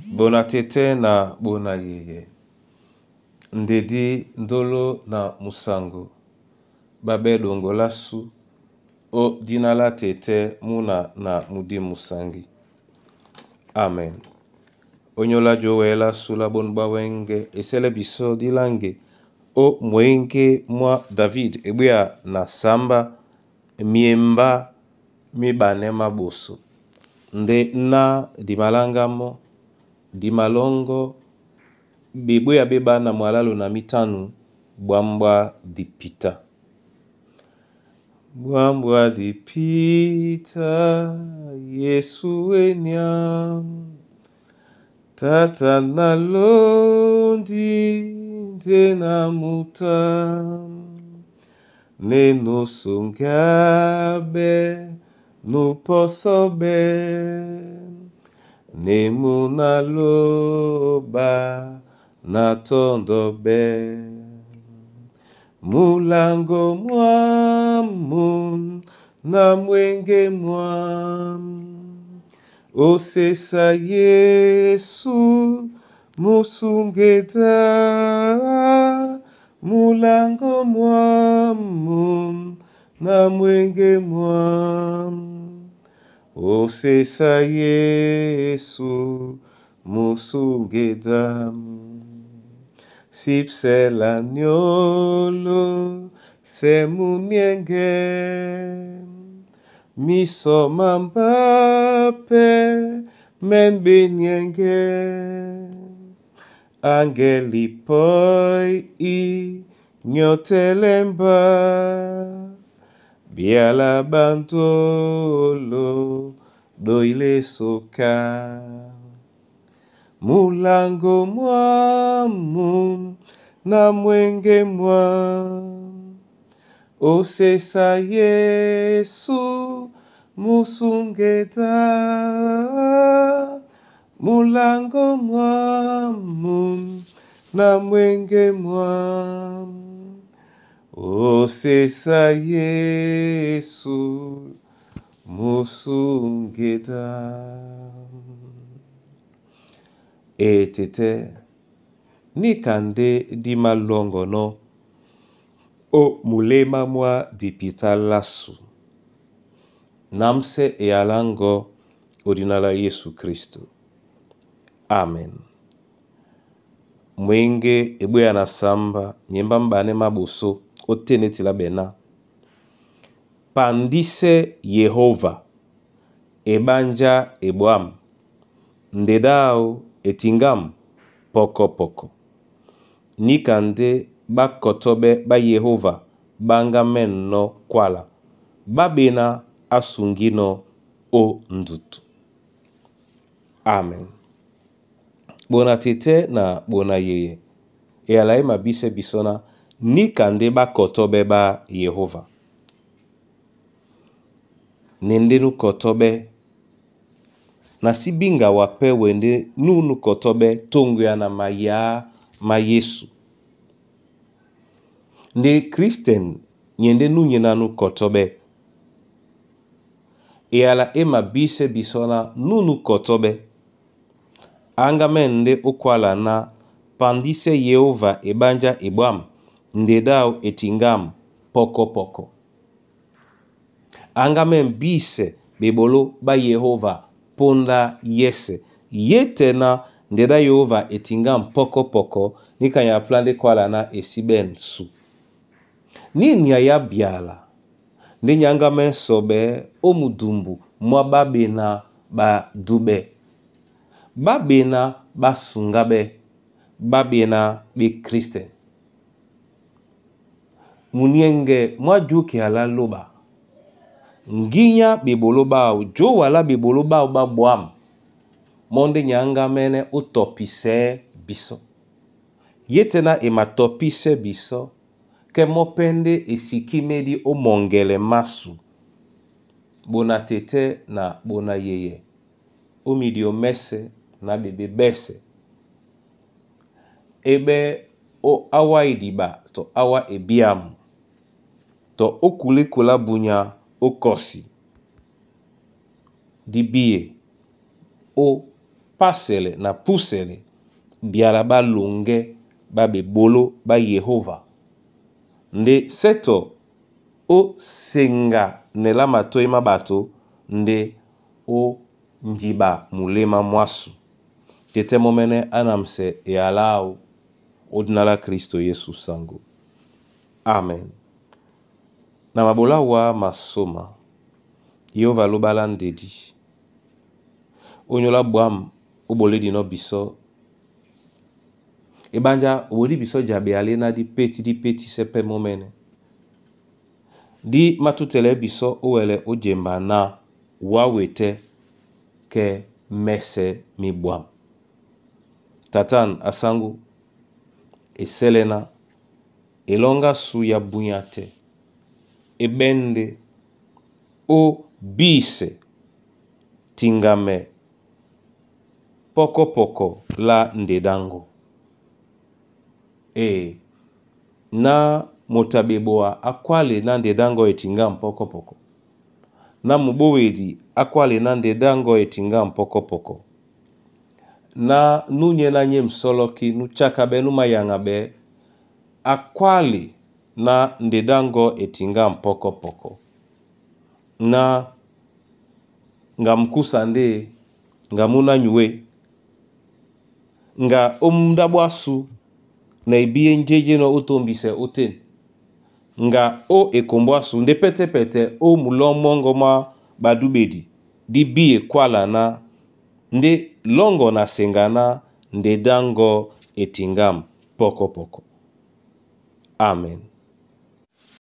Bona tete na bona yeye ndedi ndolo na musango babe dongolasu o dina la tete muna na mudimu sangi. Amen. Onyola jowela sula bonu bawenge esele biso dilange o mwenge mwa David ebwea na samba miemba mibane maboso nde na dimalangamo dimalongo bebwea beba na mwalalu na mitanu bwambwa dipita. Bwambwa dipita Yesu enya tata nalondi nde na muta nenusungabe nuposobe nemunaloba natondobe mulango mwamu na mwenge mwamu osesa Yesu musungeda mulango mwamu na mwenge mwamu osesa Yesu musungeda sipsela nyolo semunienge miso mambape menbenienge angeli poi i nyotelemba biala bandolo doile soka mulango mwamu na mwenge mwamu osesa Yesu musungeda mulango mwamu na mwenge mwamu osesa Yesu musungeda. Etete nikande di malongono o mulema mwa dipita lasu namse eyalango odinala Yesu Kristo. Amen. Mwenge ebweya na samba nyemba mbane maboso otenetila bena pandise Yehova ebanja ebwam ndedao etingam poko poko nikande bakotobe ba Yehova banga menno kwala babena asungino o ndutu. Amen. Bona tete na bona yeye eyala ye mabise bisona nikande bakotobe ba Yehova nende nukotobe na si binga wape wende nunu kotobe tongo ya na maya ma Yesu nde Christian nyende nunye nanu kotobe eyala e mabise bisona nunu kotobe anga mende okwala na pandise Yehova ebanja ebwam ndedao etingam poko poko anga membise bebolo ba Yehova ponda yese yete na ndeda Yehova etingam poko poko nikanya plande kwala na esiben su nini ya biala nde nyanga mensobe omudumbu mwa babena badube babena basungabe babena be Christian munienge mwa juke ala loba nginya bebolo bao jo wala bebolo bao babwam monde nyanga mene utopise biso yetena ematopise biso ke mopende esikimedi omongele masu bona tete na bona yeye omidi omese na bebe bese ebe o awa idiba to awa ebiamu to okulekola bunya okosi dibie o Pasele na Pusele, byala ɓá loŋgɛ́ ɓá ɓeɓoló ɓá Yehova, ndé sɛ́tɔ ó seŋganɛ lá matôy má ɓato ndé ó njiɓa muléma mwásû. Tetɛ́ mɔ́mɛ́nɛ́ á namsɛ eyala áō ó dina lá Kristo Yesu Sango. Amen. Na maɓoló áwá masôma, Yehova lóɓa lá ndedi, ónyólá ɓwǎm̀ ó ɓolédinɔ́ bisɔ́. Eɓánjá o ɓodí bisɔ́ jaɓea léná dí pétí dí pétísɛ́ pɛ́ mɔ́mɛ́nɛ́. Dí mátútɛlɛɛ́ bisɔ́ ó wɛlɛ ó jemba ná wǎ wetɛ́ kɛ́ mɛ́sɛ̄ mí ɓwǎm̀. Tatan a sáŋgó e sɛ́lɛ́ ná elɔŋgɔ ásū ya búnyá tɛ́, e ɓɛ́ ndé ó bísɛ tiŋgamɛ pɔ́kɔ́pɔkɔ lá ndedáŋgɔ. Ee, ná moto a ɓeboa á kwále ná ndedáŋgɔ e tiŋgâm pɔ́kɔ́pɔkɔ, ná muɓówedi á kwále ná ndedáŋgɔ e tiŋgâm pɔ́kɔ́pɔkɔ, ná núnyɛ́ ná nyém sɔ́lɔ́kí, nú tsákaɓɛ́ nú mayaŋaɓɛɛ́ á kwále ná ndedáŋgɔ e tiŋgâm pɔ́kɔ́pɔkɔ, ná ŋga mukúsa ndé ŋga mú ná nyué, ŋga ó múndáɓɔ́ ásū na ebíé njéjénɔ̄ ó tómbisɛ ótên, ŋga ó ekombó ásū ndé pɛ́tɛ́pɛtɛ ó mulɔ́ mɔ́ŋgɔ mwá ɓadúɓedi dí bí e kwála ná ndé lɔ́ŋgɔ na seŋga ná ndedáŋgɔ e tiŋgâm pɔ́kɔ́pɔkɔ. Amen.